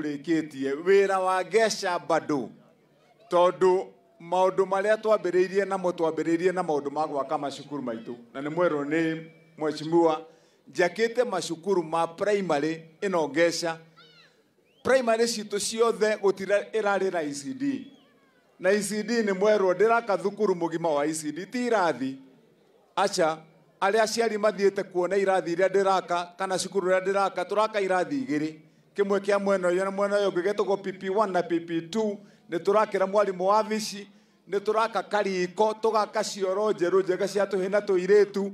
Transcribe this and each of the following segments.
tũrĩkĩtie wĩra wa Ngeca bado, tondũ maũndũ marĩa twambĩrĩirie namo twambĩrĩirie na maũndũ ma gwaka macukuru maitũ, na nĩ mwerwo nĩ mheshimiwa njakĩte macukuru ma primary ĩno Ngeca. Primary citũ ciothe gũtirĩ ĩrarĩ na ECD, na ECD nĩ mwerwo ndĩraka thukuru mũgima wa ECD, ti irathi aca. Arĩa aciari mathiĩte kuona irathi iria ndĩraka kana cukuru iria ndĩraka, tũraka irathi igĩrĩ, kĩmwe kĩa mwena ũyũ na mwena ũyũ ũngĩ gĩtagwo PP1 na PP2. Nĩ tũrakĩra mwarimũ wa wabici, nĩ tũraka kariko, tũgaka cioro njerũ njega cia tũhĩ na tũirĩtu,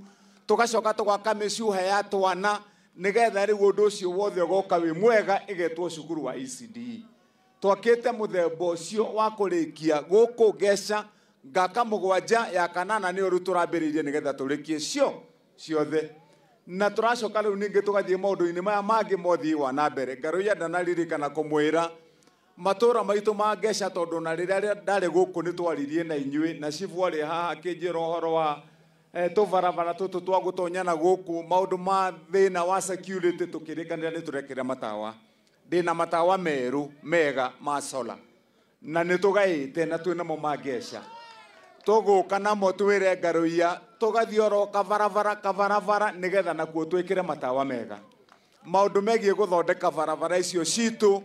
tũgacoka tũgaka mĩcuha ya twana, nĩgetha rĩu ũndũ ũcio wothe ũgoka wĩ mwega, ĩgetwo cukuru wa ECD. Twakĩte mũthemba ũcio wa kũrĩkia gũkũ Ngeca, ngaka 7 ya kanana nĩyo rĩu tũrambĩrĩirie nĩgetha tũrĩkie cio ciothe. Na tũracoka rĩu ningĩ tũgathiĩ maũndũ-inĩ maya mangĩ mothiĩ wa na mbere. Ngaruiya ndanaririkana kũmwĩra matũra maitũ ma Ngeca, tondũ na rĩrĩa ndarĩ gũkũ nĩ twaririe na inyuĩ, na cibu arĩ haha akĩnjĩra ũhoro wa tũbarabara tũtũ twa gũtonyana gũkũ, maũndũ ma thĩna wa security, tũkĩrĩkanĩra nĩ tũrekĩra matawa. Ndĩna matawa merũ mega ma solar, na nĩ tũgaĩte na twĩnamo ma Ngeca. Tũgũka namo twĩre Ngaruiya tũgathiĩ oro kabarabara kabarabara nĩgetha nakuo twĩkĩre matawa mega. Maũndũ megiĩ gũthondeka barabara icio citũ,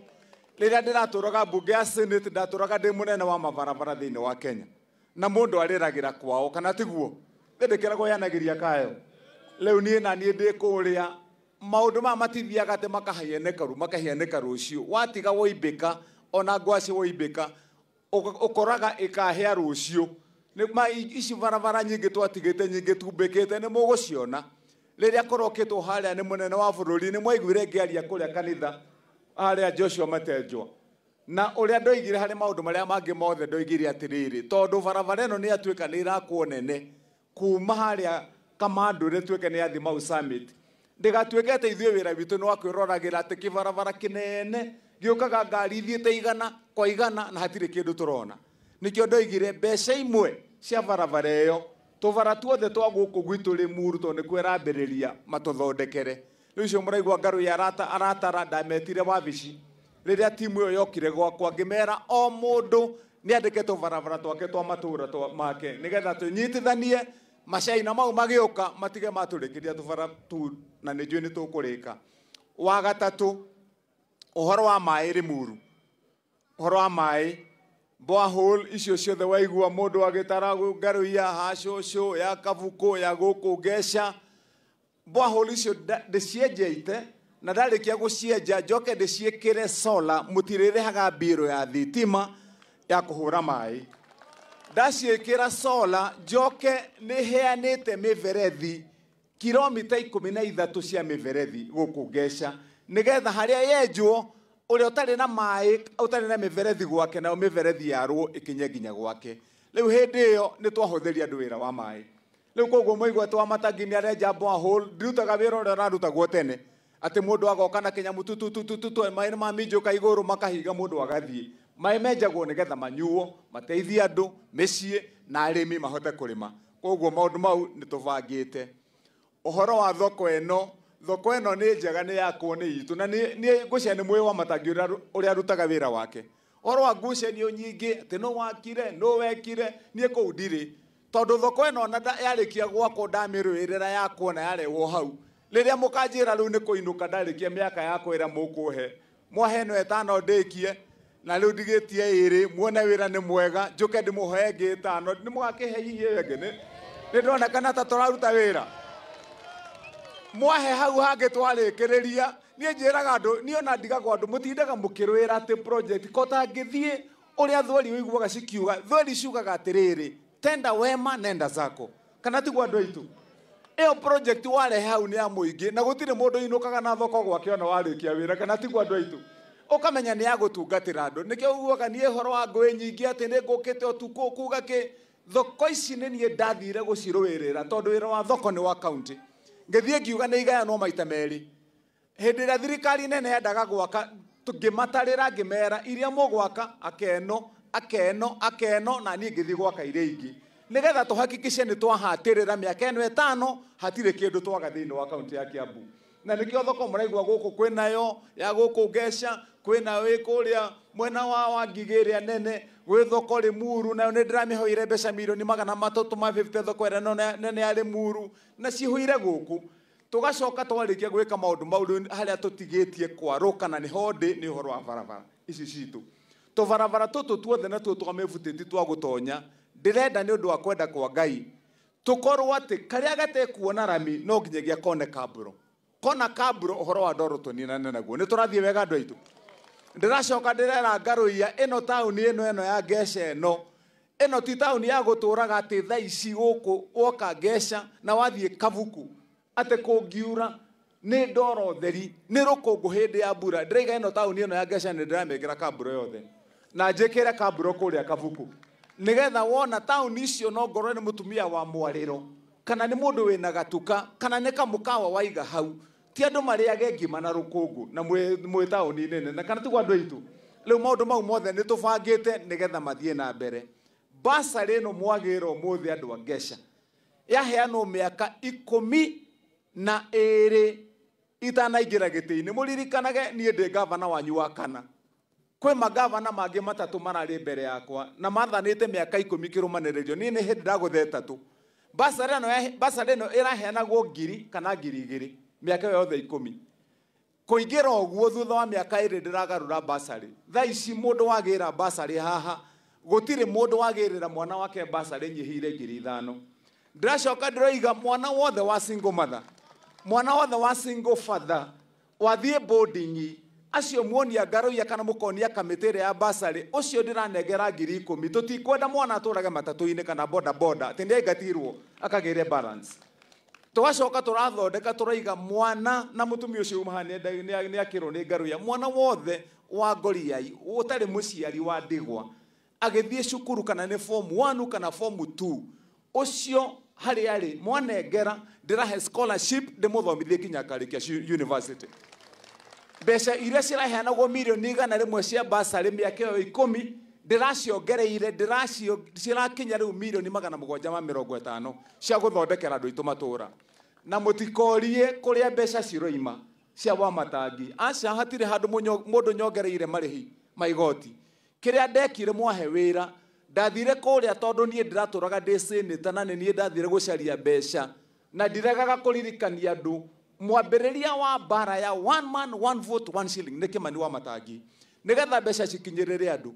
rĩrĩa ndĩratũraga mbunge ya Senate ndatũraga ndĩ mũnene wa mabarabara thĩinĩ wa Kenya, na mũndũ arĩragĩra kwao, kana tiguo? Ndĩkĩragwo yanagĩria kayo. Rĩu niĩ na niĩ ndĩ kũrĩa, maũndũ maya matithiaga atĩ makahianĩka makahianĩka rũciũ. Watiga woimbĩka, ona ngwacĩ woimbĩka, ũkoraga ĩkahĩa rũciũ. Nĩ ma ici barabara nyingĩ twatigĩte nyingĩ tumbĩkĩte nĩ mũgũciona. Rĩrĩa kũrokĩtwo harĩa nĩ mũnene wa bũrũri, nĩ mwaiguire ngĩaria kũrĩa kanitha harĩa Joshua Matenjwa, na ũrĩa ndoigire harĩ maũndũ marĩa mangĩ mothe ndoigire atĩrĩrĩ, tondũ barabara ĩno nĩ yatuĩka nĩ ĩrakwo nene kuma harĩa Kamandũ ĩtuĩke nĩ yathi Mau Summit, ndĩgatuĩke atĩ ithuĩ wĩra witũ nĩ wa kwĩroragĩra atĩ kĩbarabara kĩnene gĩũkaga ngari ithiĩte 100 kwa 100 na hatirĩ kĩndũ tũrona. Nĩkĩo ndoigire mbeca imwe cia barabara ĩyo tũbara tuothe twa gũkũ gwitũ Limuru, tondũ nĩkuo ĩrambĩrĩria matũthondekere. Rĩu icio mũraigua Ngaruiya aratara, ndametire wabici rĩrĩa timu ĩyo yokire gwakwa, ngĩmera o mũndũ nĩ andĩke tũbarabara twake twa matũra make nĩgetha tũnyitithanie macaina mau magĩũka matige matũrĩkĩria tũbara tu, na nĩ njũĩ nĩ tũkũrĩka. Wa gatatũ, ũhoro wa maĩ Limuru, ũhoro wa maĩ borehole icio ciothe waigua mũndũ agĩtara Ngaruiya ha cũcũ ya Kabukũ ya gũkũ Ngeca, borehole icio ndĩcienjeite, na ndarĩkia gũcienja njoke ndĩciĩkĩre solar, mũtirĩrĩhaga mbirũ ya thitima ya kũhũra maĩ. Ndaciĩkĩra solar njoke nĩ heanĩte mĩberethi kilomita 13 cia mĩberethi gũkũ Ngeca, nĩgetha harĩa yenjwo ũrĩa ũtarĩ na maĩ, ũtarĩ na mĩberethi gwake, nayo mĩberethi yarwo ĩkinye nginya gwake. Rĩu hĩndĩ ĩyo nĩ twahũthĩria andũ wĩra wa maĩ. Rĩu koguo mũigua atĩ Wamatangi nĩ arenja borehole, ndirutaga wĩra ũrĩa ũrarutagwo tene, atĩ mũndũ agoka na kĩnyamũ tu tu tu tu tu tu, maĩ nĩ maminjũka igũrũ makahinga mũndũ agathiĩ. Maĩ menjagwo nĩgetha manyuo, mateithie andũ, mĩciĩ na arĩmi mahote kũrĩma. Koguo maũndũ mau nĩ tũbangĩte. Ũhoro wa thoko ĩno, thoko ĩno nĩ njega, nĩ yakwo nĩ itũ, na nĩ ngũcia nĩ mwĩ Wamatangi ũrĩa arutaga wĩra wake. Ũhoro wa ngucanio nyingĩ atĩ nũ wakire, nũ wekire, niĩ kũu ndirĩ, tondũ thoko ĩno ona yarĩkia gwakwo ndamĩrũĩrĩra yakwo na yarehwo hau. Rĩrĩa mũkanjĩra rĩu nĩ kũinũka ndarĩkia mĩaka yakwa ĩrĩa mũkũhe, mwahe ĩno 5 ndĩkie, na rĩu ndigĩtie 2, muone wĩra nĩ mwega, njũke ndĩmũhoe ĩngĩ 5, nĩ mũgakĩhe hihi ĩyo ĩngĩ? Nĩ ndĩronekana ta tũraruta wĩra. Mwahe hau hangĩ twarĩkĩrĩria, niĩ njĩraga andũ, niĩ ona ndigagwo andũ, mũtindaga mũkĩrũĩra atĩ project, ko tangĩthiĩ ũrĩa thweri ũiguaga cikiuga, thweri ciugaga atĩrĩrĩ, tenda wema nenda zako, kana tiguo andũ aitũ? Ĩyo project warehe hau nĩ ya mũingĩ, na gũtirĩ mũndũ ũinũkaga na thoko gwake ona warĩkia wĩra, kana tiguo andũ aitũ? Ũkamenya nĩ ya gũtungatĩra andũ. Nĩkĩo ugaga niĩ ũhoro wa ngũĩ nyingĩ atĩ nĩ ngũkĩte ũtukũ kuga kĩ, thoko ici nĩ niĩ ndathire gũcirũĩrĩra, tondũ wĩra wa thoko nĩ wa county. Ngĩthiĩ ngiuga nĩ igayanwo maita merĩ. Hĩndĩ ĩrĩa thirikari nene yendaga gwaka, ngĩmatarĩra ngĩmera iria mũgwaka akeno, akeno, akeno, na niĩ ngĩthiĩ gwaka iria ingĩ, nĩgetha tũhakikishe nĩ twahatĩrĩra mĩaka ĩno 5 hatirĩ kĩndũ twaga thĩinĩ wa kaunti ya Kiambu. Na nĩkĩo thoko mũraigua gũkũ kwĩnayo ya gũkũ Ngeca, kwĩna wĩ kũrĩa mwena wa Ngigĩ ĩrĩa nene, gwĩ thoko Limuru, nayo nĩ ndĩramĩhoire mbeca mirioni 350 thoko ĩrĩa nene ya Limuru, na cihũire gũkũ. Tũgacoka twarĩkia gwĩka maũndũ mau rĩu harĩa tũtigĩtie kwarũka na nĩho ndĩ nĩ ũhoro wa barabara ici citũ. Tũbarabara tũtũ tuothe na tuo twa mĩbutĩti twa gũtonya, ndĩrenda nĩ ũndũ wa kwenda kwa Ngai tũkorwo atĩ karĩa gatekuona rami no nginyagia kone kamburo. Kona kamburo ũhoro wa ndoro tũninane naguo. Nĩ tũrathiĩ wega andũ aitũ. Ndĩracoka ndĩrera Ngaruiya ĩno taũni ĩno ya Ngeca ĩno, ĩno ti taũni ya gũtũraga atĩ thaa ici gũkũ woka Ngeca na wathiĩ Kabuku atĩ kũngiura nĩ ndoro theri, nĩ rũkũngũ hĩndĩ ya mbura. Ndĩraiga ĩno taũni ĩno ya Ngeca nĩ ndĩramĩkĩra kamburo yothe na njĩkĩre kamburo kũrĩa Kabuku, nĩgetha wona taũni icio no ngorwo nĩ mũtumia wa mwarĩro kana nĩ mũndũ wĩna gatuka kana nĩ kamũkawa waiga hau, ti andũ marĩage ngima na rũkũngũ na mwĩ taũni nene, na kana tiguo andũ aitũ. Rĩu maũndũ mau mothe nĩ tũbangĩte nĩgetha mathiĩ na mbere. Basarĩ ĩno mwagĩra ũmũthĩ andũ a Ngeca yaheanwo mĩaka 12 itanaingĩra gĩtĩ-inĩ. Mũririkanage niĩ ndĩ gavana wanyu wa kana. Kwĩ magavana mangĩ matatũ mararĩ mbere yakwa na mathanĩte mĩaka 10 kĩrũmanĩrĩrio. Niĩ nĩ hĩndĩ ndagũtha 3. Basarĩ ĩno ĩraheanagwo 1000 kana 2000 mĩaka yothe 10. Kũingĩra ũguo thutha wa mĩaka 2 ndĩragarũra basarĩ. Thaa ici mũndũ wagĩra basarĩ haha, gũtirĩ mũndũ wagĩrĩra mwana wake basarĩ nyihĩire 5000. Ndĩracoka ndĩroiga mwana wothe wa single mother, mwana wothe wa single father wathiĩ boarding, acio muonia Ngaruiya kana mũkonia kamĩtĩ ĩrĩa ya basarĩ, ũcio ndĩranengera 10,000. Tũtikwenda mwana atũrage matatũ-inĩ kana boda boda atĩ nĩ aingatirwo akagĩre balance. Tũgacoka tũrathondeka tũraiga mwana na mũtumia ũcio uma haha nĩ akĩrwo nĩ Ngaruiya, mwana wothe wa ngoriai ũtarĩ mũciari wa ndigwa agĩthiĩ cukuru kana nĩ form 1 kana form 2, ũcio harĩa arĩ mwanengera ndĩrahe scholarship ndĩmũthomithie nginya akarĩkia university. Mbeca iria ciraheanagwo mirioni 100 cia basarĩ mĩaka ĩyo 10 ndĩraciongereire, cirakinya rĩu mirioni 750 cia gũthondekera andũ aitũ matũra. Na mũtikorie kũrĩa mbeca ciroima cia Wamatangi. Aca, hatirĩ handũ mũndũ nyongereire marĩhi ma igoti. Kĩrĩa ndekire mwahe wĩra, ndathire kũrĩa tondũ niĩ ndĩratũraga ndĩ senator na nĩ niĩ ndathire gũcaria mbeca, na ndiregaga kũririkania andũ mwambĩrĩria wa mbara ya one man one vote one shilling nĩ Kimani Wamatangi, nĩgetha mbeca cikinyĩrĩre andũ.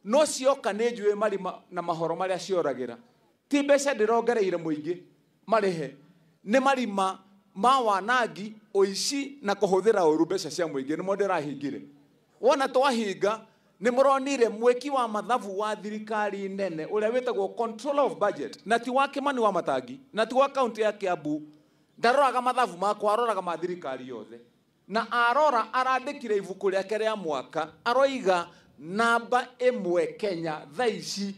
No cioka nĩ njũĩ marima na mahoro marĩa cioragĩra. Ti mbeca ndĩrongereire mũingĩ marĩhe, nĩ marima ma wanangi, ũici na kũhũthĩra ũru mbeca cia mũingĩ nĩmo ndĩrahingire. Wona twahinga nĩ mũronire mwĩki wa mathabu wa thirikari nene ũrĩa wĩtagwo controller of budget, na ti wa Kimani Wamatangi na ti wa kaunti ya Kiambu, ndaroraga mathabu makwa, aroraga ma thirikari yothe. Na arora arandĩkire ibuku rĩake rĩa mwaka, aroiga namba 1 Kenya thaa ici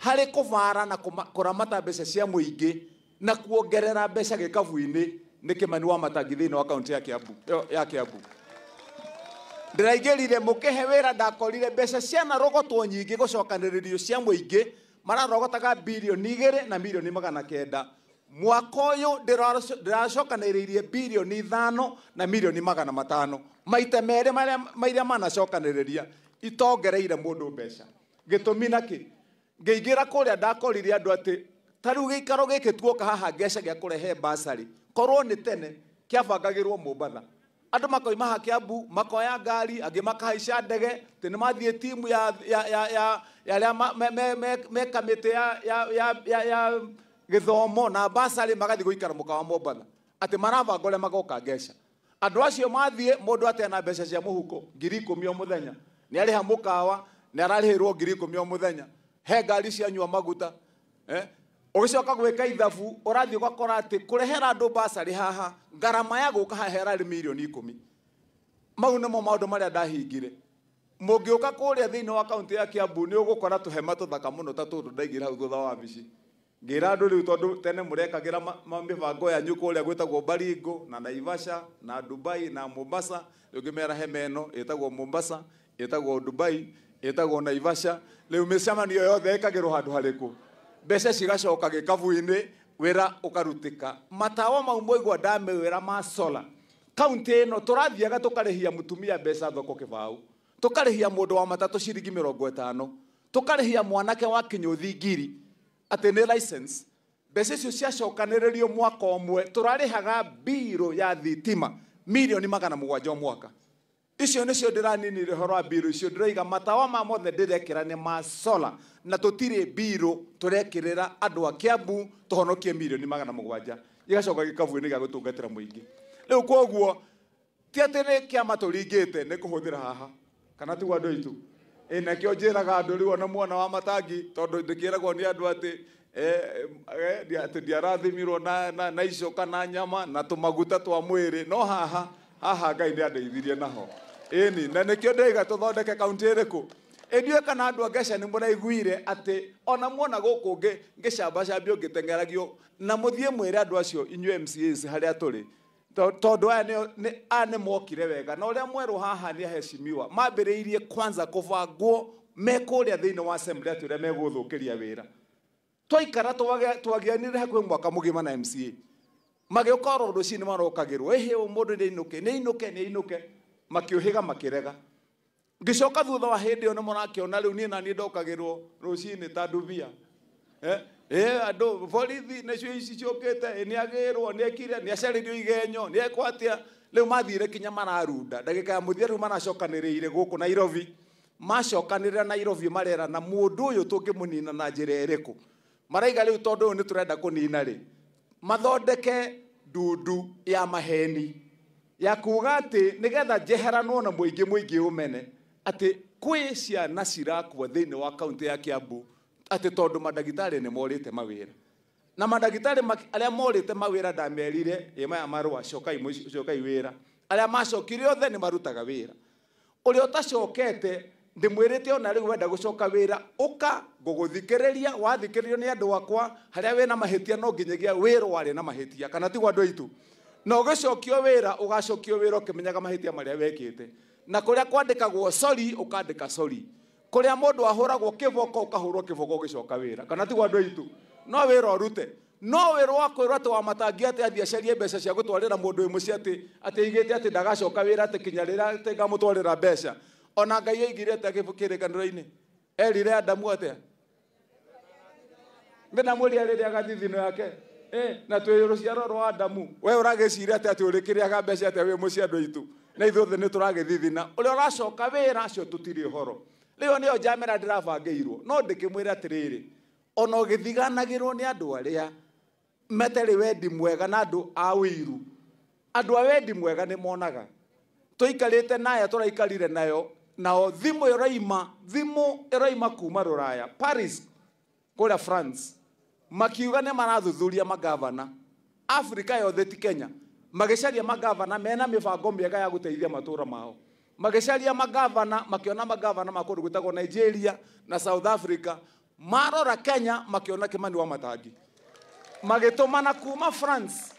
harĩ kũbara na kũramata mbeca cia mũingĩ na kuongerera mbeca gĩkabu-inĩ nĩ Kimani Wamatangi thĩinĩ wa kaunti ya Kiambu, ya Kiambu. Ndĩraingĩrire mũkĩhe wĩra, ndakorire mbeca cianarogotwo nyingĩ gũcokanĩrĩrio cia mũingĩ, mararogotaga birioni 2 na mirioni 900. Mwaka ũyũ ndĩracokanĩrĩirie birioni 5 na mirioni 500. Maita merĩ marĩa manacokanĩrĩria itongereire mũndũ mbeca. Gĩtũmi nakĩ? Ngĩingĩra kũrĩa ndakorire andũ atĩ ta rĩu gĩikaro gĩkĩ tuoka haha Ngeca gĩa kũrehe basarĩ, korwo nĩ tene kĩabangagĩrwo Mombatha. Andũ makoima haha Kiambu makoya ngari, angĩ makahaica ndege, atĩ nĩ mathiĩ timu ya arĩa me kamĩtĩ ya gĩthomo na basarĩ magathiĩ gũikara mũkawa Mombatha, atĩ marabanga ũrĩa magoka Ngeca. Andũ acio mathiĩ, mũndũ ateana mbeca cia mũhuko 10,000 o mũthenya, nĩ arĩha mũkawa, nĩ ararĩhĩrwo 10,000 o mũthenya, he ngari cianyua maguta. Ũgĩcoka gwĩka ithabu ũrathiĩ ũgakora atĩ kũrehera andũ basarĩ haha ngarama ya gũka haha ĩrarĩ mirioni 10. Mau nĩmo maũndũ marĩa ndahingire. Mũngĩũka kũrĩa thĩinĩ wa kaunti ya Kiambu nĩ ũgũkora tũhema tũthaka mũno ta tũtũ ndaigĩra hau thutha wa wabici. Ngĩra andũ rĩu tondũ tene mũrekagĩra mĩbango yanyu kũrĩa gwĩtagwo Baringo na Naivasha na Dubai na Mombasa, rĩu ngĩmera hema ĩno ĩtagwo Mombasa, ĩtagwo Dubai, ĩtagwo Naivasha. Rĩu mĩcemanio yothe ĩkagĩrwo handũ harĩkũ? Mbeca cigacoka gĩkabu-inĩ, wĩra ũkarutĩka. Matawa mau mwaigua ndamewĩra ma solar, Kaunti ĩno tũrathiaga tũkarĩhia mũtumia mbeca thoko kĩbaũ, tũkarĩhia mũndũ wa matatũ ciringi 50, tũkarĩhia mwanake wa kĩnyũthi ngiri atĩ nĩ license. Mbeca icio ciacokanĩrĩrio mwaka ũmwe tũrarĩhaga mbirũ ya thitima mirioni 700 o mwaka. Icio nĩcio ndĩraninire ũhoro wa mbirũ icio, ndĩroiga matawa ma mothe ndĩrekĩra nĩ ma solar, na tũtirĩ mbirũ tũrekĩrĩra andũ a Kiambu tũhonokie mirioni 700 igacoka gĩkabu-inĩ gĩa gũtungatĩra mũingĩ. Rĩu koguo ti atĩ nĩ kĩama tũringĩte nĩ kũhũthĩra haha, kana tiguo andũ aitũ? Ĩ nakĩo njĩraga andũ rĩu ona mwana wa matangi, tondũ ndĩkĩragwo nĩ andũ atĩ atĩ ndiarathimirwo na icoka na nyama na tũmaguta twa mwĩrĩ, no haha haha Ngai nĩ andeithirie naho. Ĩni na nĩkĩo ndĩiga tũthondeke kaunti ĩrĩkũ. Ĩndiũĩ kana andũ a Ngeca nĩ mũraiguire atĩ ona muona gũkũ ngĩcambacambio ngĩteng'eragio, na mũthiĩ mwĩre andũ acio inyuĩ MCAs harĩa tũrĩ, tondũ aya nĩ mokire wega, na ũrĩa mwerũ haha nĩ aheshimiwa mambĩrĩirie kwanza kũbangwo me kũrĩa thĩinĩ wa assembly atĩ ũrĩa megũthũkĩria wĩra. Twaikara twagianire hakuhĩ mwaka mũgima na MCA, magĩũka oro rũcinĩ marokagĩrwo, ĩhĩ mũndũ nĩ ainũke, nĩ ainũke, nĩ ainũke, makĩũhĩga makĩrega. Ngĩcoka thutha wa hĩndĩ ĩyo nĩ mũrakĩona rĩu niĩ na niĩ ndokagĩrwo rũcinĩ ta ndubia. Andũ borithi nĩcio ici ciũkĩte, nĩ agĩrwo, nĩ ekire, nĩ acarĩrio igenyo, nĩ ekwo atĩa. Rĩu mathire kinya mararunda ndagĩka ya mũthia, rĩu maracokanĩrĩire gũkũ Nairobi. Macokanĩrĩra Nairobi marera na mũndũ ũyũ tũngĩmũnina na njĩra ĩrĩkũ. Maraiga rĩu tondũ ũyũ nĩ tũrenda kũnina rĩ, mathondeke ndundu ya maheni ya kuga atĩ nĩgetha njeheranwo na mũingĩ, mũingĩ ũmene atĩ kwĩ ciana cirakua thĩinĩ wa kaunti ya Kiambu atĩ tondũ mandagĩtarĩ nĩ morĩte mawĩra. Na mandagĩtarĩ arĩa morĩte mawĩra ndamerire ĩ maya marũa, cokai cokai wĩra. Arĩa macokire othe nĩ marutaga wĩra. Ũrĩa ũtacokete ndĩmwĩrĩte ona rĩu wenda gũcoka wĩra, ũka ngũgũthikĩrĩria, wathikĩrĩrio nĩ andũ akwa harĩa wĩna mahĩtia no nginyagia wĩrwo warĩ na mahĩtia, kana tiguo andũ aitũ? Na ũgĩcokio wĩra, ũgacokio wĩra ũkĩmenyaga mahĩtia marĩa wekĩte. Na kũrĩa kwandĩkagwo sorry ũkandĩka sorry, kũrĩa mũndũ ahũragwo kĩboko ũkahũrwo kĩboko ũgĩcoka wĩra, kana tiguo andũ aitũ? No wĩra ũrute, no wĩra wa kwĩrwo atĩ wa matangi atĩ athiĩ acarie mbeca cia gũtwarĩra mũndũ wĩ mũciĩ atĩ aigĩte atĩ ndagacoka wĩra atĩ kinya rĩrĩa atĩ ngamũtwarĩra mbeca. Ona Ngai aigire atĩa kĩrĩkanĩro-inĩ? Erire Adamu atĩa? Ndĩnamwĩrire rĩrĩa gathithino yake. Na twĩ rũciaro rwa Adamu. We ũragĩciria atĩa atĩ ũrĩkĩrĩaga mbeca atĩa wĩ mũciĩ andũ aitũ? Na ithuothe nĩ tũragĩthithina. Ũrĩa ũracoka wĩra acio tũtirĩ ũhoro. Rĩu nĩyo njamera ndĩrabangĩirwo. No ndĩkĩmwĩre atĩrĩrĩ, ona ũgĩthiganagĩrwo nĩ andũ arĩa metarĩ wendi mwega na andũ a ũiru. Andũ a wendi mwega nĩ monaga. Tũikarĩte naya tũraikarire nayo, nao thimũ ĩroima kuma Rũraya, Paris, kũrĩa France, makiuga nĩ marathuthuria magavana Afrika yothe ti Kenya, magĩcaria magavana mena mĩbango mĩega ya gũteithia matũra mao. Magĩcaria magavana, makĩona magavana ma kũndũ gwĩtagwo Nigeria na South Africa, marora Kenya makĩona Kimani wa Matangi. Magĩtũmana kuma France,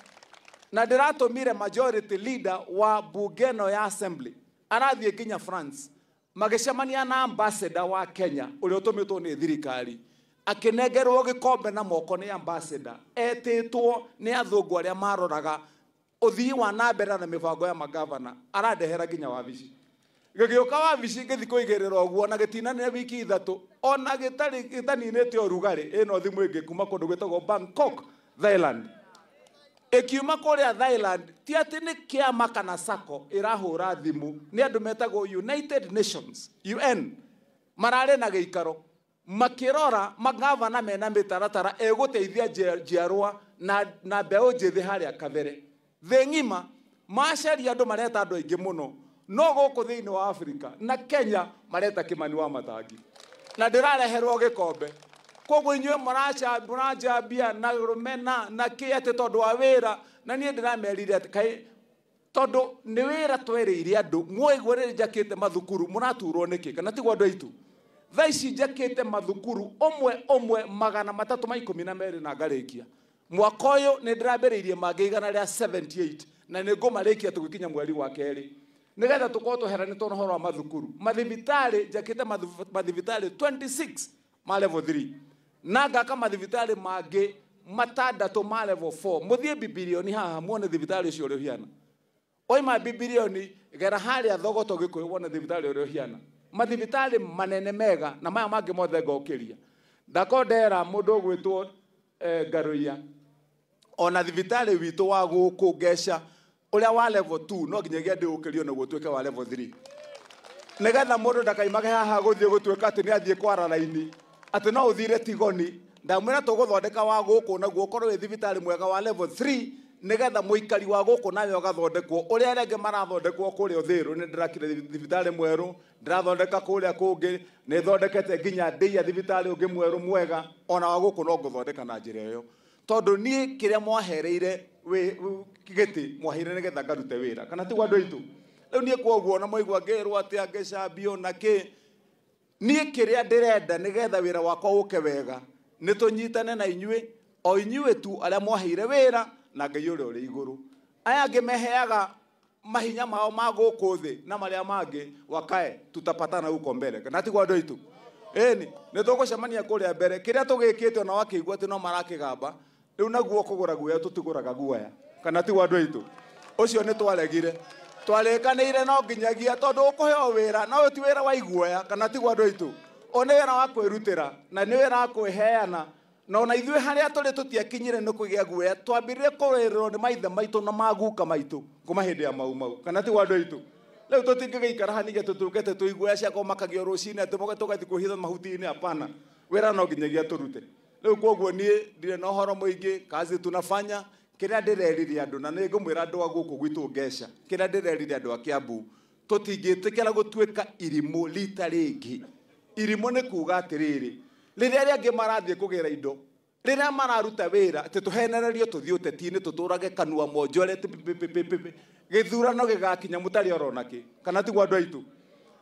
na ndĩratũmire majority leader wa bunge ĩno ya assembly arathiĩ nginya France, magĩcemania na ambassador wa Kenya ũrĩa ũtũmĩtwo nĩ thirikari, akĩnengerwo gĩkombe na moko nĩ ambassador etĩtwo nĩ athũngũ arĩa maroraga ũthii wa na mbere na mĩbango ya magavana, arandehera nginya wabici. Gĩgĩũka wabici ngĩthiĩ kũigĩrĩra ũguo na gĩtinanĩre wiki 3 ona gĩtarĩ gĩtaninĩte ũrugarĩ. Ĩno thimũ ĩngĩ kuma kũndũ gwĩtagwo Bangkok, Thailand. Ĩkiuma kũrĩa Thailand, ti atĩ nĩ kĩama kana sacco ĩrahũra thimũ, nĩ andũ metagwo United Nations, UN, mararĩ na gĩikaro makĩrora magavana mena mĩtaratara ĩgũteithia njiarwa na mbeũ njĩthĩ harĩa kabere. Thĩ ng'ima macaria andũ mareta andũ aingĩ mũno, no gũkũ thĩinĩ wa Afrika na Kenya mareta Kimani wa Matangi, na ndĩrareherwo gĩkombe. Koguo inyuĩ mũranjambia na rũmena na kĩ atĩ tondũ wa wĩra, na niĩ ndĩramerire atĩ kaĩ tondũ nĩ wĩra twerĩire andũ, mwaigua rĩrĩ njakĩte mathukuru mũraturwo nĩkĩ, kana tiguo andũ aitũ? Thaa ici njakĩte mathukuru ũmwe ũmwe 312 na ngarĩkia. Mwaka ũyũ nĩ ndĩrambĩrĩirie mangĩ 178 na nĩ ngũmarĩkia tũgĩkinya mweri wa kerĩ, nĩgetha tũkorwo tũheranĩtwo na ũhoro wa mathukuru. Mathibitarĩ njakĩte mathibitarĩ 26 ma level 3 na ngaka mathibitarĩ mangĩ 6 ma level 4. Mũthiĩ bibilioni haha muone thibitarĩ ũcio ũrĩa ũhiana. Waima bilioni gera haria Thogoto Gikuyu wone thibitari uria uhiana. Mathibitari manene mega na maya mangi mothe ngokiria. Ndakondera mundu ugwitwo Ngaruiya ona thibitari witu wa guku Ngeca uria wa level 2 no nginyagia ndiukirio naguo tuike wa level 3. Nigetha mundu ndakaimage haha guthie gutuika ati ni athie kwara raini ati no uthire Tigoni. Ndamwira tuguthondeka wa guku naguo ukorwo wi thibitari mwega wa level 3 nigetha muikari wa guku nawe ugathondekwo uria arĩa angĩ marathondekwo kuria Uthiru. Ni ndirakire thibitari mweru, ndirathondeka kuria kungi, ni thondekete nginya ndeia thibitari ungi mweru mwega, ona wa guku no nguthondeka na njira iyo tondu nie kiria mwahereire giti mwaheire nigetha ngarute wira kana ti gwa andu aitu. Riu nie kwoguo na mwaigua ngirwo ati angecambio na ki, nie kiria ndirenda nigetha wira wakwa uke wega ni tunyitane na inyuĩ, o inyuĩ tu aria mwaheire wira na Ngai ũrĩa ũrĩ igũrũ. Aya angĩ meheaga mahinya mao ma gũkũ thĩ na marĩa mangĩ wakae, tutapatana huko mbere kana ti gwa andũ aitũ. Ĩni nĩ tũgũcemania kũrĩa mbere. Kĩrĩa tũgĩkĩte ona wakĩigua atĩ no marakĩgamba rĩu naguo kũgũra guoya tũtigũraga guoya kana ti gwa andũ aitũ. Ũcio nĩ twaregire, twarĩkanĩire no nginyagia tondũ ũkũheo wĩra no ti wĩra wa iguoya kana ti gwa andũ aitũ. O nĩ wĩra wa kwĩrutĩra na nĩ wĩra wa kwĩheana na ona ithuĩ harĩa tũrĩ tũtiakinyire nĩ kũgĩa guoya, twambĩrĩrie kũrĩrwo nĩ maithe maitũ na maguka maitũ kuma hĩndĩ ya Mau Mau kana ti gwa andũ aitũ. Rĩu tũtingĩgĩikara hanige tũtuĩkĩte twĩ iguoya cia kũmakagio rũcinĩ atĩ mũge tũgathiĩ kwĩhitha mahuti-inĩ. Hapana, wĩra no nginyagia tũrute. Rĩu kwoguo niĩ ndirĩ na ũhoro mũingĩ, kazi tunafanya. Kĩrĩa ndĩrerire andũ na nĩ ngũmwĩra andũ a gũkũ gwitũ Ngeca, kĩrĩa ndĩrerire andũ a Kiambu, tũtingĩtĩkĩra gũtuĩka irimũ rita rĩngĩ. Irimũ nĩ kuga atĩrĩrĩ, rĩrĩa arĩa angĩ marathiĩ kũgĩra indo, rĩrĩa mararuta wĩra atĩ tũhenererio tũthiĩ ũteti-inĩ tũtũrage kanua monjore pipipipipi, gĩthurano gĩgakinya mũtarĩ orona kĩ kana ti gwa andũ aitũ.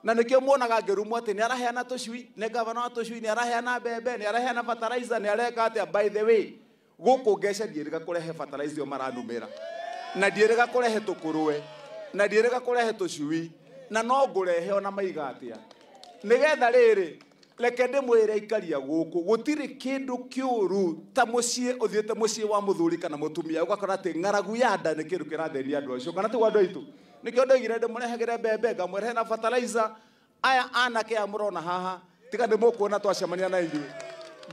Na nĩkĩo muonaga ngĩrumwo atĩ nĩ araheana tũcui, nĩ gavana wa tũcui, nĩ araheana mbembe, nĩ araheana fertilizer, nĩ areka atĩa. By the way, gũkũ Ngeca ndiĩrĩga kũrehe fertilizer ĩyo maranumĩra, na ndiĩrĩga kũrehe tũkũrwe, na ndiĩrĩga kũrehe tũcui, na no ngũrehe ona maiga atĩa. Nĩgetha rĩrĩ reke ndĩmwĩre aikaria gũkũ gũtirĩ kĩndũ kĩũru ta mũciĩ ũthiĩte mũciĩ wa mũthuri kana mũtumia ũgakora atĩ ng'aragu ya nda nĩ kĩndũ kĩrathĩnia andũ acio kana ti gwa andũ aitũ. Nĩkĩo ndoigire ndĩmũrehagĩre mbembe ngamũrehe na fertilizer. Aya anake aya mũrona haha tiga ndĩmũkuona twacemania na ithuĩ,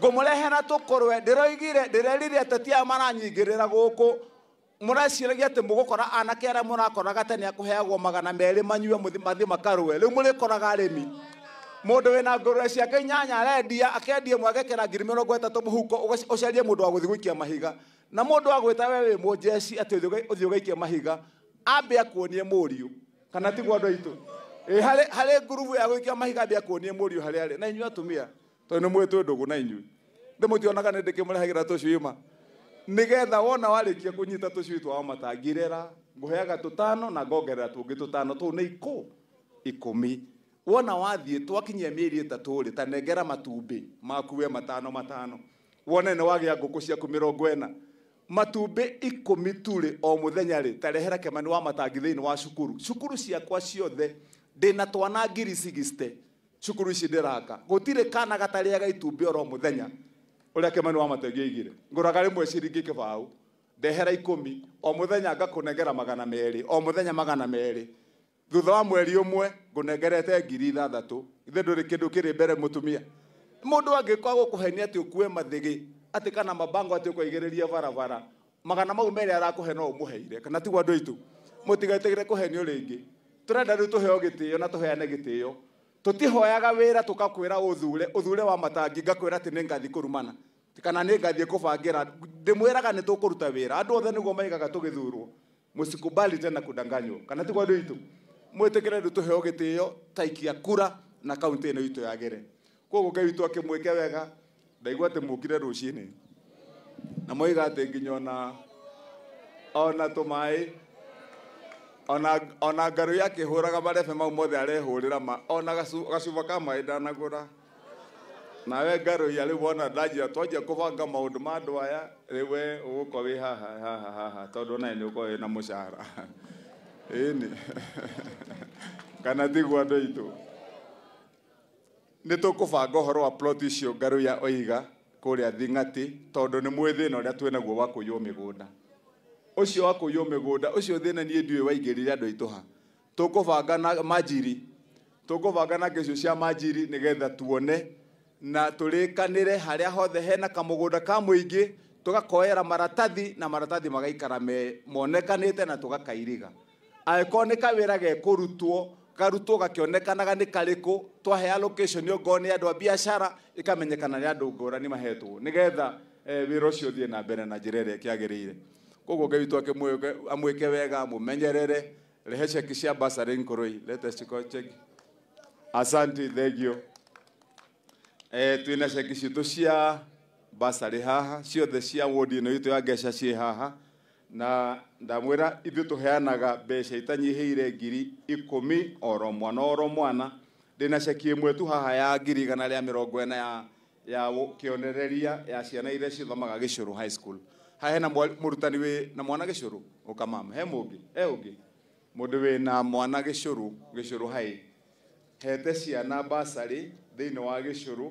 ngũmũrehera tũkũrwe. Ndĩroigire ndĩrerire ateti aya maranyingĩrĩra gũkũ mũreciragia atĩ mũgũkora anake arĩa mũrakoraga tene akũheagwo 200 manyue mathiĩ makarũe, rĩu mũrĩkoraga arĩmi. Mũndũ wĩna ngũrwe ciake 8 arendia akendia ĩmwe agekĩra 30,000 mũhuko, ũcarie mũndũ wa gũthiĩ gũikia mahiga. Na mũndũ agwĩta we wĩ mũjeci atĩ ũthiĩ ũgaikie mahiga, ambe akuonie mũriũ kana ti gwa andũ aitũ. Harĩ ngurubu ya gũikia mahiga ambe akuonie mũriũ harĩa arĩ. Na inyuĩ atumia tondũ nĩ mũĩ twĩ ndũgũ na inyuĩ, ndĩmũtionaga nĩ ndĩkĩmũrehagĩra tũcui ma, nĩgetha wona warĩkia kũnyita tũcui twa matangirera ngũheaga 5 na ngongerera tũngĩ 5, tũu nĩ 10. Wona wathiĩ twakinyia mĩeri 3 rĩ, ta nengera matumbĩ maku we 5 5, wone nĩ wagĩa ngũkũ ciaku 40, matumbĩ 10 tu rĩ o mũthenya rĩ, ta rehera Kĩmani wa Matangi thĩinĩ wa cukuru. Cukuru ciakwa ciothe ndĩna twana 60,000 cukuru ici ndĩraka, gũtirĩ kana gatarĩaga itumbĩ oro mũthenya ũrĩa Kĩmani wa Matangi oigire. Ngũraga rĩmwe ciringi 20, ndehera 10 o mũthenya, ngakũnengera 200 o mũthenya 200. Thutha wa mweri ũmwe ngũnengerete 6,000. Ithe ndũrĩ kĩndũ kĩrĩ mbere mũtumia. Mũndũ angĩkorwo gũkũhenia atĩ ũkue mathĩgĩ atĩ kana mabango atĩ ũkwaigĩrĩria barabara, 200 arakũhe no ũmũheire kana ti gwa andũ aitũ. Mũtigetĩkĩre kũhenio rĩngĩ. Tũrenda rĩu tũheo gĩtĩo na tũheane gĩtĩo. Tũtihoyaga wĩra tũkakwĩra ũthure, ũthure wa Matangi ngakwĩra atĩ nĩ ngathiĩ kũrumana kana nĩ ngathiĩ kũbangĩra. Ndĩmwĩraga nĩ tũkũruta wĩra. Andũ othe nĩguo maigaga tũgĩthurwo. Mũsikubali tena kudanganywo kana ti gwa andũ aitũ. Mwĩtĩkĩre rĩu tũheo gĩtĩo taikia kura na kaunti ĩno itũ yagĩre. Koguo Ngai witũ akĩmwĩke wega. Ndaigua atĩ mũkire rũcinĩ na moiga atĩ nginya ona tũmaĩ ona Ngaruiya akĩhũraga marebe mau mothe arehũrĩra ma ona gacuba ka maĩ ndanagũra. Nawe Ngaruiya rĩu wona ndanjia twanjia kũbanga maũndũ ma andũ aya, rĩu we ũgũkorwo wĩ haha haha haha tondũ onawe nĩ ũkorwo wĩna mũcara. Ĩni kana tiguo andũ aitũ. Nĩ tũkũbanga ũhoro wa plot icio Ngaruiya oiga kũrĩa Thing'ati tondũ nĩ mwĩ thĩna ũrĩa twĩnaguo wa kũiywo mĩgũnda. Ũcio wa kũiywo mĩgũnda ũcio thĩna niĩ ndiũĩ waingĩrire andũ aitũ ha. Tũkũbanga na manjiri, tũkũbanga na ngĩcio cia manjiri nĩgetha tuone na tũrĩkanĩre harĩa hothe hena kamũgũnda ka mũingĩ, tũgakoera maratathi na maratathi magaikara me monekanĩte na tũgakairiga. Angĩkorwo nĩ kawĩra gekũrutwo, karutwo gakĩonekanaga nĩ karĩkũ, twahe allocation ongorwo nĩ andũ a biacara ĩkamenyekana nĩ andũ ngũrani mahetwo nĩgetha wĩra ũcio ũthiĩ na mbere na njĩra ĩrĩa ĩkĩagĩrĩire. Koguo Ngai witũ amwĩke wega, amũmenyerere. Rehe ceki cia bursary Nkoroi, lete cheki. Asante, thank you. Twĩna ceki citũ cia bursary haha, ciothe cia ward ĩno itũ ya Ngeca ciĩ haha, na ndamwĩra ithuĩ tũheanaga mbeca itanyihĩire 10,000 oro mwana oro mwana. Ndĩna ceki ĩmwe tu haha ya 140 ya kĩonereria ya ciana iria cithomaga Gĩcũrũ High School. Haha hena mũrutani wĩ na mwana Gĩcũrũ, ũka mama, he mũngĩ, he ũngĩ mũndũ wĩ na mwana Gĩcũrũ, Gĩcũrũ High. Hete ciana bursary thĩinĩ wa Gĩcũrũ,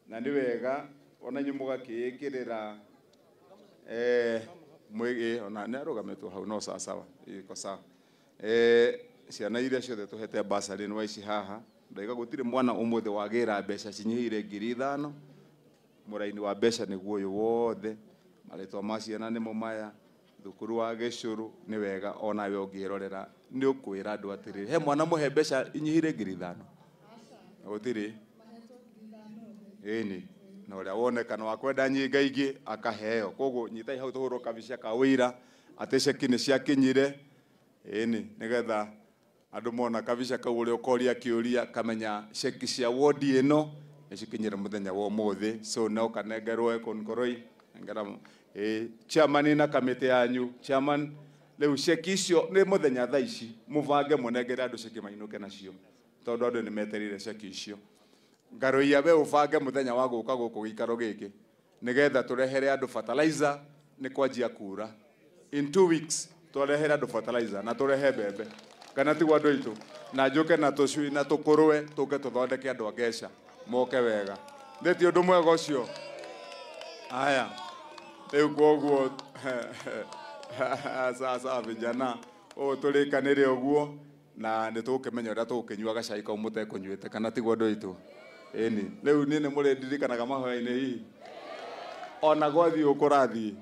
na nĩ wega ona inyuĩ mũgakĩĩkĩrĩra mwĩgĩ, ona nĩ arũgamĩtwo hau no sawa, iko sawa. Ciana iria ciothe tũhete bursary nĩ waici haha, ndaiga gũtirĩ mwana ũmũthĩ wagĩra mbeca cinyihĩire 5,000. Mũraini wa mbeca nĩguo ũyũ wothe, marĩtwa ma ciana nĩmo maya, thukuru wa Gĩcũrũ. Nĩ wega onawe ũngĩrorera nĩ ũkwĩra andũ atĩrĩrĩ, he mwana mũhe mbeca inyihĩire 5,000? Gũtirĩ. Ĩni, na ũrĩa wonekana wa kwenda nyingaingĩ akaheo. Koguo nyitai hau tũhũrwo kabica ka ũira atĩ ceki nĩ ciakinyire. Ĩni, nĩgetha andũ mona kabica kau ũrĩa ũkoria kĩũria kamenya ceki cia wodi ĩno nĩ cikinyire mũthenya wa ũmũthĩ. So no kanengerwo Nkoroi, nengera chairman na kamĩtĩ yanyu. Chairman, rĩu ceki icio nĩ mũthenya thaa ici mũbange mũnengere andũ ceki mainũke nacio, tondũ andũ nĩ metereire ceki icio. Ngaroia we ũbange mũthenya wa gũka gũkũ gĩikaro gĩkĩ nĩgetha tũrehere andũ fertilizer, nĩ kwanjia kura. In 2 weeks tũrehere andũ fertilizer na tũrehe mbembe, kana tiguo andũ aitũ, na njũke na tũcui na tũkũrwe tũke tũthondeke andũ a Ngeca moke wega. Nĩ ti ũndũ mwega ũcio? Aya, rĩu koguo sasa vijana ũũ tũrĩkanĩre ũguo na nĩ tũgũkĩmenya ũrĩa tũgũkĩnyua gacai kau mũtekũnyuĩte, kana tiguo andũ aitũ? Ĩni, rĩu niĩ nĩ mũrĩndirikanaga mahoya-inĩ hihi, ona gwathiĩ ũũ kũrathiĩ,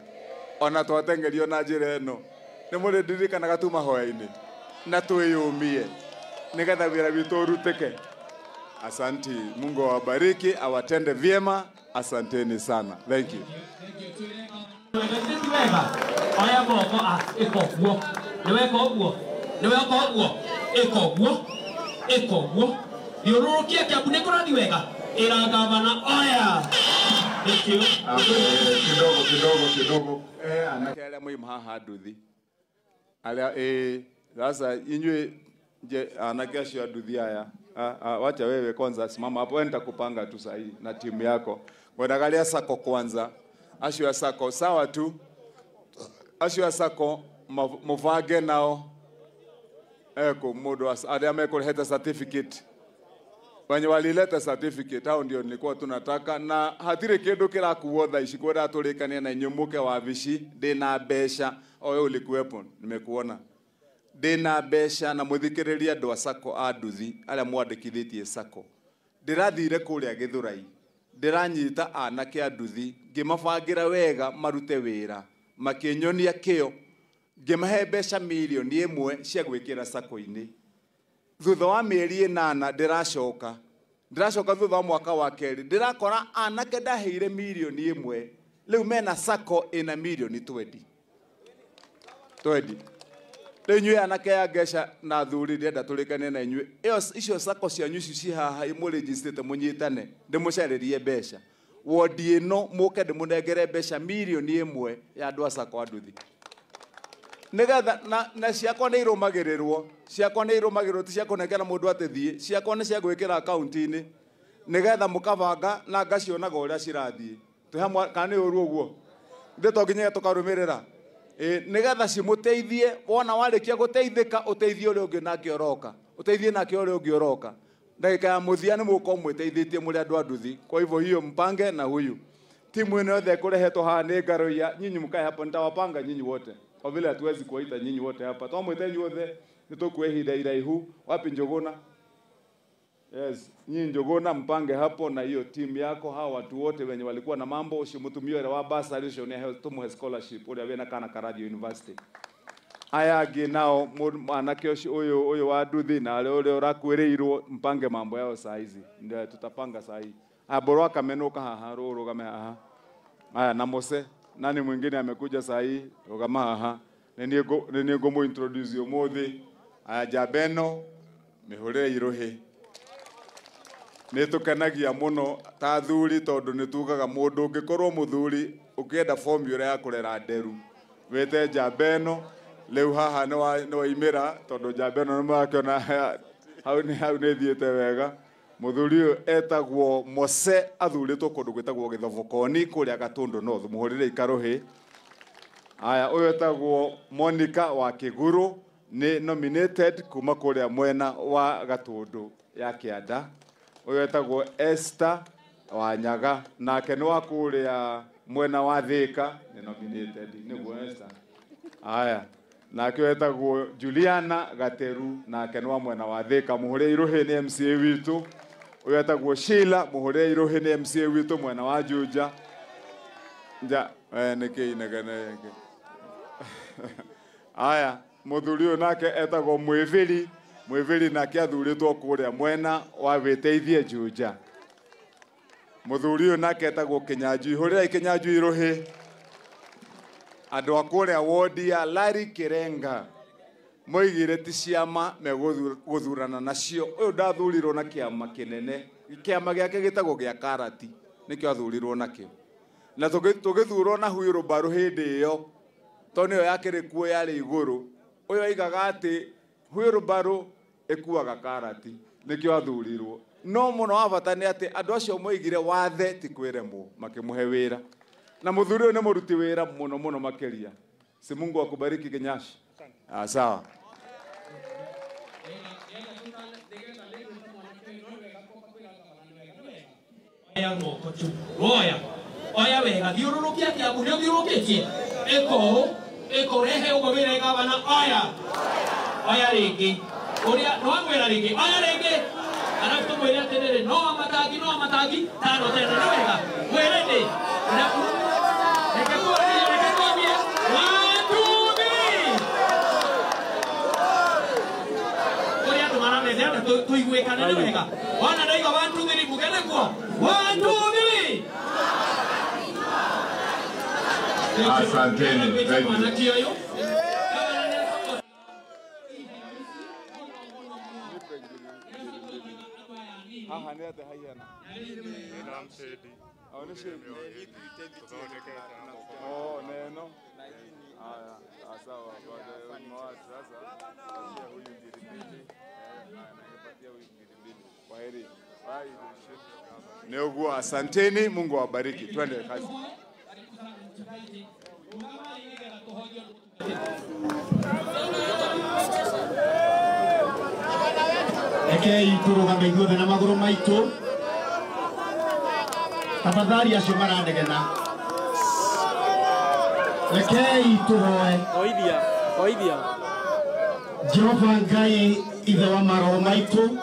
ona twateng'erio na njĩra ĩno, nĩ mũrĩndirikanaga tu mahoya-inĩ, na twĩyũmie nĩgetha wĩra witũ ũrutĩke. Asanti, Mungu awabariki, awatende vyema. Asanteni sana. Thank you. Oya moko a ĩka ũguo. Nĩ weka ũguo? Nĩ weka ũguo? Ĩka ũguo. Ĩka ũguo. Thiũrũrũkia Kĩambu nĩ kũrathiĩ wega. Ĩra gavana oya. Thank you. Kidogo kidogo kidogo. Anake arĩa moima haha nduthi. Arĩa sasa inyuĩ je anake acio a nduthi aya. Wacha wewe kwanza simama hapo, wewe nitakupanga tu sahi na timu yako. Ngwendaga arĩa sako kwanza. Acio a sako sawa tu. Acio a sako mũbange nao. Eko mũndũ arĩa mekũrehete certificate. Wenye walileta certificate hao ndio nilikuwa tunataka, na hatirĩ kĩndũ kĩrakuo thaa ici kwenda tũrĩkanie na inyuĩ mũke wabici. Ndĩna mbeca, o wewe ulikuwepo, nimekuona. Ndĩna mbeca na mũthikĩrĩrie andũ a sako a nduthi arĩa mwandĩkithĩtie sako. Ndĩrathire kũrĩa Gĩthũrai, ndĩranyita anake a nduthi ngĩmabangĩra wega marute wĩra, makĩnyonia kĩo, ngĩmahe mbeca 1 million cia gwĩkĩra sako-inĩ. Thutha wa mĩeri 8 ndĩracoka thutha wa mwaka wa kerĩ ndĩrakora anake ndaheire 1 million rĩu mena sako ĩna 20 million. Rĩu inyuĩ anake a Ngeca na athuri ndĩrenda tũrĩkane na inyuĩ, ĩyo icio sako cianyu icio ci haha imũrĩnjicĩte mũnyitane, ndĩmũcarĩrie mbeca wodi ĩno mũke ndĩmũnengere mbeca 1 million ya andũ a sako a nduthi, nĩgetha na ciakwa nĩ irũmagĩrĩrwo, ciakwa nĩ irũmagĩrĩrwo, ti cia kũnengera mũndũ atĩ thiĩ, ciakwa nĩ cia gwĩkĩra akaunti-inĩ nĩgetha mũkabanga na ngacionaga ũrĩa cirathiĩ. Twĩ hamwe kana nĩ ũru ũguo? Ithuĩ to nginyagia tũkarũmĩrĩra, nĩgetha cimũteithie. Wona warĩkia gũteithĩka, ũteithie ũrĩa ũngĩ nake ũroka, ũteithie nake ũrĩa ũngĩ ũroka. Ndagĩka ya mũthia nĩ mũgũkorwo mwĩteithĩtie mũrĩ andũ a nduthi. Kwa hivyo hiyo mpange na huyu timu ĩno yothe ĩkũrehetwo haha nĩ ngaroia, nyinyi mkae hapo, nitawapanga nyinyi wote. Kwa vile hatuwezi kuwaita nyinyi wote hapa, twamwita nyinyi wote nitokue ihinda iraihu. Wapi Njogona? Yes, nyinyi Njogona mpange hapo na hiyo timu yako, hawa watu wote wenye walikuwa na mambo ucio mutumia wa basari ucio ni tumuhe scholarship uria wina kana Karadio University. Aya angĩ nao mwanake ũcio ũyũ wa nduthi na ũrĩa ũrakuĩrĩirwo, mpange mambo yao saa hizi, ndio tutapanga saa hii. Aya, Borwa kamenuka haha, rũgame haha. Aya, na Mose, nani mwingine amekuja saa hii? Rũgama haha. Nĩ niĩ ngũmũ introduce ũmũthĩ. Aya, Jabeno mĩhũrĩre irũhĩ. Nĩ tũkenagia mũno ta athuri tondũ nĩ tugaga mũndũ ũngĩkorwo mũthuri ũkĩenda formula ya kũrera nderu wĩte Jabeno. Rĩu haha nĩ waimĩra tondũ Jabeno nĩ mũrakĩona hau nĩ thiĩte wega. Mũthuri ũyũ etagwo Mose, athurĩtwo kũndũ gwĩtagwo Gĩthobokoni kũrĩa Gatũndũ North. Mũhũrĩre ikarũhĩ. Aya, ũyũ etagwo Monica wa Kĩguru, nĩ nominated kuma kũrĩa mwena wa Gatũndũ ya Kĩanda. Ũyũ etagwo Esther wa Nyaga, nake nĩ wa kũrĩa mwena wa Thĩka, nĩ nominated nĩguo Esther. Aya, nake etagwo Juliana Gateru, nake nĩ wa mwena wa Thĩka. Mũhũrĩre irũhĩ nĩ MCA witũ. Ũyũ etagwo Sheila, mũhũrĩre irũhĩ nĩ MCA witũ mwena wa Juja. Nja, nĩkĩ inegene gĩkĩ? Aya, mũthuri ũyũ nake etagwo Mwĩvĩri. Mwĩvĩri nake athurĩtwo kũrĩa mwena wa Wĩteithie Juja. Mũthuri ũyũ nake etagwo Kĩnyanjui, hũrĩrai Kĩnyanjui irũhĩ. Andũ a kũrĩa wodi ya Larry Kirenga moigire ti ciama megũthurana nacio. Ũyũ ndathurirwo na kĩama kĩnene, kĩama gĩake gĩtagwo gĩa Karati, nĩkĩo athurirwo nakĩo. Na tũgĩthurwo na huirũmbarũ hĩndĩ ĩyo, tondũ nĩyo yakĩrĩ kuo yarĩ igũrũ. Ũyũ aigaga atĩ huirũmbarũ ĩkuaga Karati, nĩkĩo athurirwo. No mũno wa bata nĩ atĩ andũ acio moigire wathe ti kwĩremwo, makĩmũhe wĩra. Na mũthuri ũyũ nĩ mũruti wĩra mũno mũno makĩria. Si Mungu akubariki Kinyashi. Ah, sawa. Oya moko tu. Oya. Oya wega thiũrũrũkia Kĩambu nĩ ũthiũrũrũkĩtie. Ĩko ĩko rehe ũguo wĩre gavana oya. Oya rĩngĩ. Ũrĩa no ngwĩra rĩngĩ. Oya rĩngĩ. Arabu tũmwĩre atĩrĩrĩ no matangi no matangi tano tena nĩ wega. Mwĩre nĩ. Reke tuambie, reke tuambie. 1 2 3. Ũrĩa andũ maramethera tũiguĩkane nĩ wega. Wana ndaiga 1 2 3 mugene kuo. 1 2 3. Asanteni. Thank you. Haha nĩ atĩa haihana? Oh, nĩ shape. Oh, neno. Haya, sawa. Sasa patia huyu ngiri mbili. Patia huyu ngiri mbili. Kwaheri. Nĩ ũguo, asanteni, Mungu awabariki. Twende kazi. Rekei tũrũgame ithuothe na magũrũ maitũ. Tafadhali acio maranegena. Rekei tũhoe. Oithia, oithia. Jehova Ngai ithe wa maroho maitũ,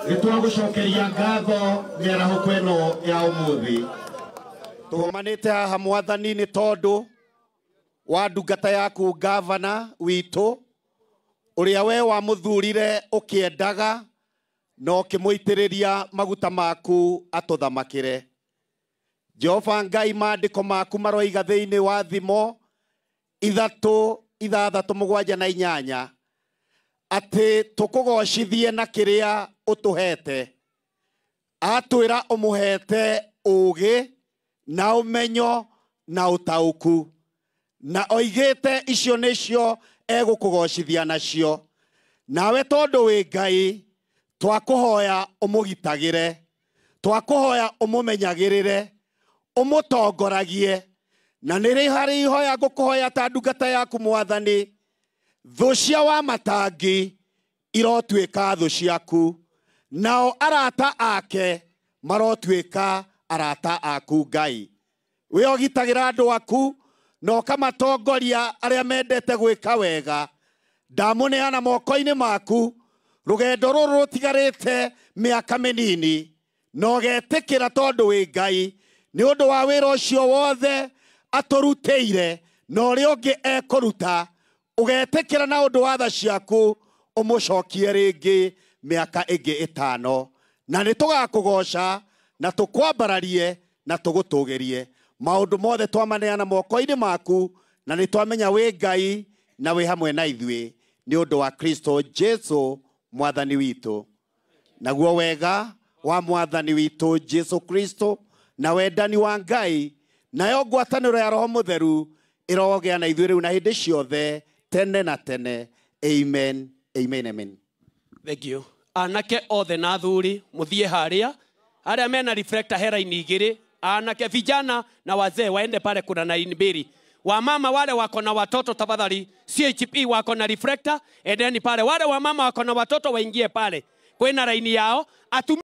nĩtwagũcokeria ngatho mĩarahũko ĩno ya ũmũthĩ. Tũgomanĩte haha Mwathani nĩ tondũ wa ndungata yaku gavana witũ, ũrĩa we wamũthurire ũkĩendaga na ũkĩmũitĩrĩria maguta maku atũthamakĩre. Jehova Ngai, maandĩko maku maroiga thĩinĩ wa Thimo 3, 6, 7 na 8 atĩ tũkũgocithie na kĩrĩa ũtũhete. Atwĩra ũmũhete ũũgĩ na ũmenyo na ũtaũku, na oigĩte icio nĩcio egũkũgocithia nacio. Nawe tondũ wĩ Ngai, twakũhoya ũmũgitagĩre, twakũhoya ũmũmenyagĩrĩre, ũmũtongoragie, na nĩrĩ harĩ ihoya ngũkũhoya ta ndungata yaku Mwathani, thũ cia wa matangi irotuĩka thũ ciaku, nao arata ake marotuĩka arata aku Ngai. We ũgitagĩra andũ aku Na ũkamatongoria arĩa mendete gwĩka wega. Ndamũneana moko-inĩ maku, rũgendo rũrũ rũtigarĩte mĩaka mĩnini, na ũgetĩkĩra tondũ wĩ Ngai, nĩ ũndũ wa wĩra ũcio wothe atũrutĩire na ũrĩa ũngĩ ekũruta, ũgetĩkĩra na ũndũ wa tha ciaku ũmũcokie rĩngĩ mĩaka ĩngĩ 5, na nĩ tũgakũgoca na tũkwambararie na tũgũtũgĩrie. Maũndũ mothe twamaneana moko-inĩ maku, na nĩ twamenya wĩ Ngai na wĩ hamwe na ithuĩ, nĩ ũndũ wa Kristo Jesu mwathani witũ. Naguo wega wa mwathani witũ Jesu Kristo na wendani wa Ngai nayo ngwatanĩro ya Roho Mũtheru ĩrogĩa na ithuĩ rĩu na hĩndĩ ciothe tene na tene. Amen, amen, amen. Thank you. Anake othe na athuri muthie haria aria mena reflector hera-inĩ igĩrĩ, anake vijana na wazee waende pale, kuna na mbili. Wamama wale wako na watoto tafadhali, CHP wako na reflector, endeni pale. Wale wamama wako na watoto waingie pale, kwina laini yao.